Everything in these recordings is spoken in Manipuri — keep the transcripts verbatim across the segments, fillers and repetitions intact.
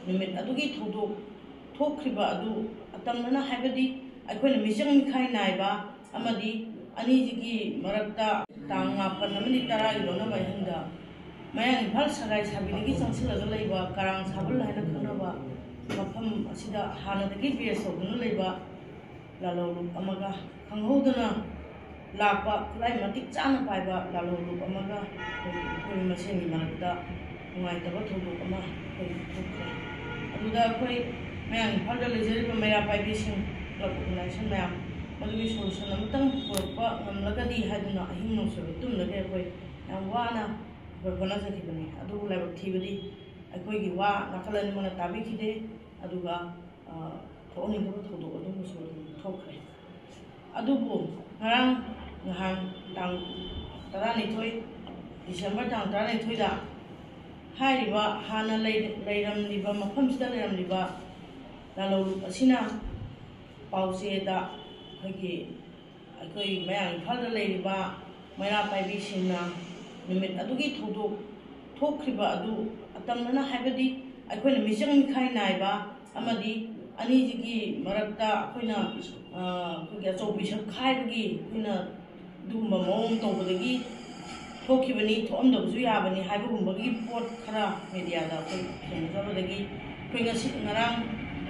ꯅꯨꯃꯤꯠ ꯑꯗꯨꯒꯤ ꯊꯧꯗꯣꯛ ꯊꯣꯛꯈ꯭ꯔꯤꯕ ꯑꯗꯨ ꯑꯇꯝꯅꯅ, ꯍꯥꯏꯕꯗꯤ ꯑꯩꯈꯣꯏꯅ ꯃꯤꯆꯪ ꯃꯤꯈꯥꯏ ꯅꯥꯏꯕ ꯑꯃꯗꯤ ꯑꯅꯤꯁꯤꯒꯤ ꯃꯔꯛꯇ ꯇꯥꯡ ꯃꯥꯄꯟ ꯑꯃꯗꯤ ꯇꯔꯥꯒꯤ ꯂꯣꯟꯅꯕ ꯑꯍꯤꯡꯗ ꯃꯌꯥꯡ ꯏꯝꯐꯥꯜ ꯁꯒꯥꯏ ꯁꯥꯕꯤꯗꯒꯤ ꯆꯪꯁꯤꯜꯂꯒ ꯂꯩꯕ ꯀꯔꯥꯡ ꯁꯥꯕꯜ ꯍꯥꯏꯅ ꯈꯪꯅꯕ ꯃꯐꯝ ꯑꯁꯤꯗ ꯍꯥꯟꯅꯗꯒꯤ ꯕꯦꯁ ꯇꯧꯗꯨꯅ ꯂꯩꯕ ꯂꯥꯂꯣꯡ ꯑꯃꯒ ꯈꯪꯍꯧꯗꯅ ꯂꯥꯛꯄ, ꯈꯨꯠꯂꯥꯏ ꯃꯇꯤꯛ ꯆꯥꯅ ꯄꯥꯏꯕ ꯂꯥꯂꯣꯡ ꯑꯃꯒ ꯑꯩꯈꯣꯏ, ꯑꯩꯈꯣꯏ ꯃꯁꯦꯟꯒꯤ ꯃꯔꯛꯇ ꯅꯨꯡꯉꯥꯏꯇꯕ ꯊꯧꯗꯣꯛ ꯑꯃ ꯑꯩꯈꯣꯏ ꯊꯣꯛꯈ꯭ꯔꯦ꯫ ꯑꯗꯨꯗ ꯑꯩꯈꯣꯏ ꯃꯌꯥꯡ ꯏꯝꯐꯥꯜꯗ ꯂꯩꯖꯔꯤꯕ ꯃꯩꯔꯥ ꯄꯥꯏꯕꯤꯁꯤꯡ, ꯀ꯭ꯂꯕ ꯑꯣꯔꯒꯅꯥꯏꯖꯦꯁꯟ ꯃꯌꯥꯝ, ꯃꯗꯨꯒꯤ ꯁꯣꯂꯨꯁꯟ ꯑꯃꯇꯪ ꯄꯨꯔꯛꯄ ꯉꯝꯂꯒꯗꯤ ꯍꯥꯏꯗꯨꯅ ꯑꯍꯤꯡ ꯅꯣꯡꯁꯣꯏꯕ ꯇꯨꯝꯗꯒꯩ ꯑꯩꯈꯣꯏ ꯌꯥꯝ ꯋꯥꯅ ꯑꯩꯈꯣꯏ ꯍꯣꯠꯅꯖꯈꯤꯕꯅꯤ꯫ ꯑꯗꯨꯕꯨ ꯂꯥꯏꯕꯛ ꯊꯤꯕꯗꯤ ꯑꯩꯈꯣꯏꯒꯤ ꯋꯥ ꯅꯥꯀꯜ ꯑꯅꯤꯃꯛꯅ ꯇꯥꯕꯤꯈꯤꯗꯦ꯫ ꯑꯗꯨꯒ, ꯑ, ꯊꯣꯛꯍꯟꯅꯤꯡꯗꯕ ꯊꯧꯗꯣꯛ ꯑꯗꯨꯒꯨꯝꯕꯁꯨ ꯑꯗꯨꯝ ꯊꯣꯛꯈ꯭ꯔꯦ꯫ ꯑꯗꯨꯕꯨ ꯉꯔꯥꯡ ꯅꯍꯥꯟ ꯇꯥꯡ ꯇꯔꯥꯅꯤꯊꯣꯏ, ꯗꯤꯁꯦꯝꯕꯔ ꯇꯥꯡ ꯇꯔꯥꯅꯤꯊꯣꯏꯗ ꯍꯥꯏꯔꯤꯕ ꯍꯥꯟꯅ ꯂꯩ-, ꯂꯩꯔꯝꯂꯤꯕ, ꯃꯐꯝꯁꯤꯗ ꯂꯩꯔꯝꯂꯤꯕ ꯂꯥꯂꯣꯡ ꯑꯁꯤꯅ ꯄꯥꯎꯆꯦꯗ ꯑꯩꯈꯣꯏꯒꯤ, ꯑꯩꯈꯣꯏ ꯃꯌꯥꯡ ꯏꯝꯐꯥꯜꯗ ꯂꯩꯔꯤꯕ ꯃꯩꯔꯥ ꯄꯥꯏꯕꯤꯁꯤꯡꯅ ꯅꯨꯃꯤꯠ ꯑꯗꯨꯒꯤ ꯊꯧꯗꯣꯛ ꯊꯣꯛꯈ꯭ꯔꯤꯕ ꯑꯗꯨ ꯑꯇꯝꯅꯅ, ꯍꯥꯏꯕꯗꯤ ꯑꯩꯈꯣꯏꯅ ꯃꯤꯆꯪ ꯃꯤꯈꯥꯏ ꯅꯥꯏꯕ ꯑꯃꯗꯤ ꯑꯅꯤꯁꯤꯒꯤ ꯃꯔꯛꯇ ꯑꯩꯈꯣꯏꯅ, ꯑ, ꯑꯩꯈꯣꯏꯒꯤ ꯑꯆꯧꯕ ꯏꯁꯛ ꯈꯥꯏꯕꯒꯤ ꯑꯩꯈꯣꯏꯅ ꯑꯗꯨꯒꯨꯝꯕ ꯃꯑꯣꯡ ꯇꯧꯕꯗꯒꯤ ꯊꯣꯛꯈꯤꯕꯅꯤ, ꯊꯣꯛꯑꯝꯗꯕꯁꯨ ꯌꯥꯕꯅꯤ ꯍꯥꯏꯕꯒꯨꯝꯕꯒꯤ ꯄꯣꯠ ꯈꯔ ꯃꯦꯗꯤꯌꯥꯗ ꯑꯩꯈꯣꯏ ꯊꯦꯡꯅꯖꯕꯗꯒꯤ ꯑꯩꯈꯣꯏ ꯉꯁꯤ, ꯉꯔꯥꯡ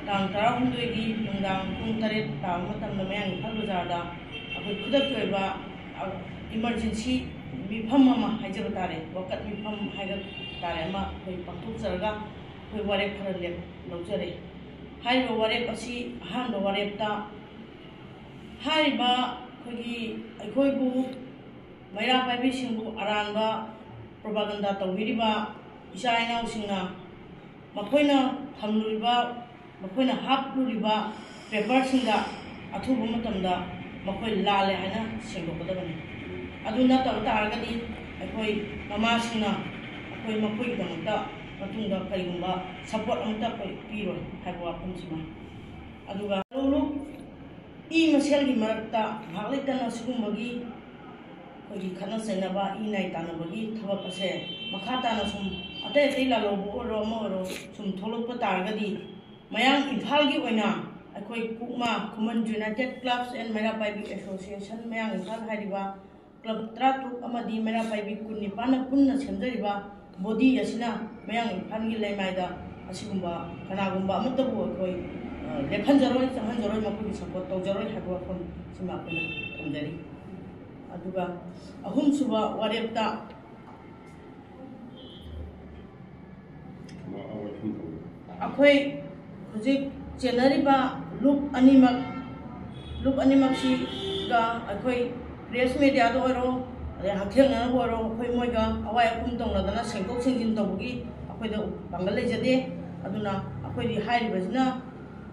ꯇꯥꯡ ꯇꯔꯥꯍꯨꯝꯗꯣꯏꯒꯤ ꯅꯨꯡꯗꯥꯡ ꯄꯨꯡ ꯇꯔꯦꯠ ꯇꯥꯕ ꯃꯇꯝꯗ ꯃꯌꯥꯡ ꯏꯝꯐꯥꯜ ꯕꯖꯥꯔꯗ ꯑꯩꯈꯣꯏ ꯈꯨꯗꯛꯀꯤ ꯑꯣꯏꯕ, ꯑ, ꯏꯃꯥꯔꯖꯦꯟꯁꯤ ꯃꯤꯐꯝ ꯑꯃ ꯍꯥꯏꯖꯕ ꯇꯥꯔꯦ, ꯋꯥꯀꯠ ꯃꯤꯐꯝ ꯍꯥꯏꯕ ꯇꯥꯔꯦ, ꯑꯃ ꯑꯩꯈꯣꯏ ꯄꯥꯡꯊꯣꯛꯆꯔꯒ ꯑꯩꯈꯣꯏ ꯋꯥꯔꯦꯞ ꯈꯔ ꯂꯦꯞ-, ꯂꯧꯖꯔꯦ꯫ ꯍꯥꯏꯔꯤꯕ ꯋꯥꯔꯦꯞ ꯑꯁꯤ ꯑꯍꯥꯟꯕ ꯋꯥꯔꯦꯞꯇ ꯍꯥꯏꯔꯤꯕ ꯑꯩꯈꯣꯏꯒꯤ, ꯑꯩꯈꯣꯏꯕꯨ ꯃꯩꯔꯥ ꯄꯥꯏꯕꯤꯁꯤꯡꯕꯨ ꯑꯔꯥꯟꯕ ꯄ꯭ꯔꯣꯄꯥꯒꯟꯗꯥ ꯇꯧꯕꯤꯔꯤꯕ ꯏꯆꯥ ꯏꯅꯥꯎꯁꯤꯡꯅ ꯃꯈꯣꯏꯅ ꯊꯝꯂꯨꯔꯤꯕ, ꯃꯈꯣꯏꯅ ꯍꯥꯞꯂꯨꯔꯤꯕ ꯄꯦꯄꯔꯁꯤꯡꯗ ꯑꯊꯨꯕ ꯃꯇꯝꯗ ꯃꯈꯣꯏ ꯂꯥꯜꯂꯦ ꯍꯥꯏꯅ ꯁꯦꯡꯗꯣꯛꯀꯗꯕꯅꯤ꯫ ꯑꯗꯨ ꯅꯠꯇꯕ ꯇꯥꯔꯒꯗꯤ ꯑꯩꯈꯣꯏ ꯃꯃꯥꯁꯤꯡꯅ ꯑꯩꯈꯣꯏ ꯃꯈꯣꯏꯒꯤꯗꯃꯛꯇ ꯃꯇꯨꯡꯗ ꯀꯔꯤꯒꯨꯝꯕ ꯁꯄꯣꯔꯠ ꯑꯃꯠꯇ ꯑꯩꯈꯣꯏ ꯄꯤꯔꯣꯏ ꯍꯥꯏꯕ ꯋꯥꯐꯝꯁꯤꯃ꯫ ꯑꯗꯨꯒ ꯂꯨꯞ ꯏ ꯃꯁꯦꯜꯒꯤ ꯃꯔꯛꯇ ꯉꯥꯏꯍꯥꯛ ꯂꯩꯇꯅ ꯁꯤꯒꯨꯝꯕꯒꯤ ꯑꯩꯈꯣꯏꯒꯤ ꯈꯠꯅ ꯆꯩꯅꯕ, ꯏ ꯅꯥꯏ ꯇꯥꯟꯅꯕꯒꯤ ꯊꯕꯛ ꯑꯁꯦ ꯃꯈꯥ ꯇꯥꯅ ꯁꯨꯝ ꯑꯇꯩ ꯑꯇꯩ ꯂꯥꯜꯍꯧꯕ ꯑꯣꯏꯔꯣ, ꯑꯃ ꯑꯣꯏꯔꯣ, ꯁꯨꯝ ꯊꯣꯛꯂꯛꯄ ꯇꯥꯔꯒꯗꯤ, ꯃꯌꯥꯡ ꯏꯝꯐꯥꯜꯒꯤ ꯑꯣꯏꯅ ꯑꯩꯈꯣꯏ ꯀꯨꯛꯃꯥ, ꯈꯨꯃꯟ United Clubs and ꯃꯩꯔꯥ ꯄꯥꯏꯕꯤ Association ꯃꯌꯥꯡ ꯏꯝꯐꯥꯜ ꯍꯥꯏꯔꯤꯕ club ꯇꯔꯥꯇꯔꯨꯛ ꯑꯃꯗꯤ ꯃꯩꯔꯥ ꯄꯥꯏꯕꯤ ꯀꯨꯟꯅꯤꯄꯥꯟꯅ ꯄꯨꯟꯅ ꯁꯦꯝꯖꯔꯤꯕ body ꯑꯁꯤꯅ ꯃꯌꯥꯡ ꯏꯝꯐꯥꯜꯒꯤ ꯂꯩꯃꯥꯏꯗ ꯑꯁꯤꯒꯨꯝꯕ ꯀꯅꯥꯒꯨꯝꯕ ꯑꯃꯠꯇꯕꯨ ꯑꯩꯈꯣꯏ, ꯑ, ꯂꯦꯞꯍꯟꯖꯔꯣꯏ, ꯆꯪꯍꯟꯖꯔꯣꯏ, ꯃꯈꯣꯏꯒꯤ support ꯇꯧꯖꯔꯣꯏ ꯍꯥꯏꯕ ꯋꯥꯐꯝ ꯁꯤꯃ ꯑꯩꯈꯣꯏꯅ ꯊꯝꯖꯔꯤ꯫ ꯑꯗꯨꯒ ꯑꯍꯨꯝꯁꯨꯕ ꯋꯥꯔꯦꯞꯇ ꯑꯩꯈꯣꯏ ꯍꯧꯖꯤꯛ ꯆꯦꯟꯅꯔꯤꯕ ꯂꯨꯞ ꯑꯅꯤꯃꯛ, ꯂꯨꯞ ꯑꯅꯤꯃꯛꯁꯤꯒ ꯑꯩꯈꯣꯏ press mediaꯗ ꯑꯣꯏꯔꯣ, ꯑꯗꯩ ꯍꯛꯊꯦꯡꯅꯅꯕ ꯑꯣꯏꯔꯣ, ꯑꯩꯈꯣꯏ ꯃꯣꯏꯒ ꯑꯋꯥꯏ ꯑꯈꯨꯝ ꯇꯧꯅꯗꯅ ꯁꯦꯡꯗꯣꯛ ꯁꯦꯡꯖꯤꯟ ꯇꯧꯕꯒꯤ ꯑꯩꯈꯣꯏꯗ ꯄꯥꯡꯒꯜ ꯂꯩꯖꯗꯦ꯫ ꯑꯗꯨꯅ ꯑꯩꯈꯣꯏꯗꯤ ꯍꯥꯏꯔꯤꯕꯁꯤꯅ,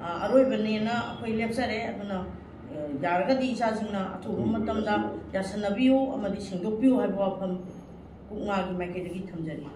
ꯑ, ꯑꯔꯣꯏꯕꯅꯦꯅ ꯑꯩꯈꯣꯏ ꯂꯦꯞꯆꯔꯦ꯫ ꯑꯗꯨꯅ, ꯑ, ꯌꯥꯔꯒꯗꯤ ꯏꯆꯥꯁꯤꯡꯅ ꯑꯊꯨꯕ ꯃꯇꯝꯗ ꯌꯥꯁꯟꯅꯕꯤꯌꯨ ꯑꯃꯗꯤ ꯁꯦꯡꯗꯣꯛꯄꯤꯌꯨ ꯍꯥꯏꯕ ꯋꯥꯐꯝ ꯀꯨꯛꯃꯥꯒꯤ ꯃꯥꯏꯀꯩꯗꯒꯤ ꯊꯝꯖꯔꯤ꯫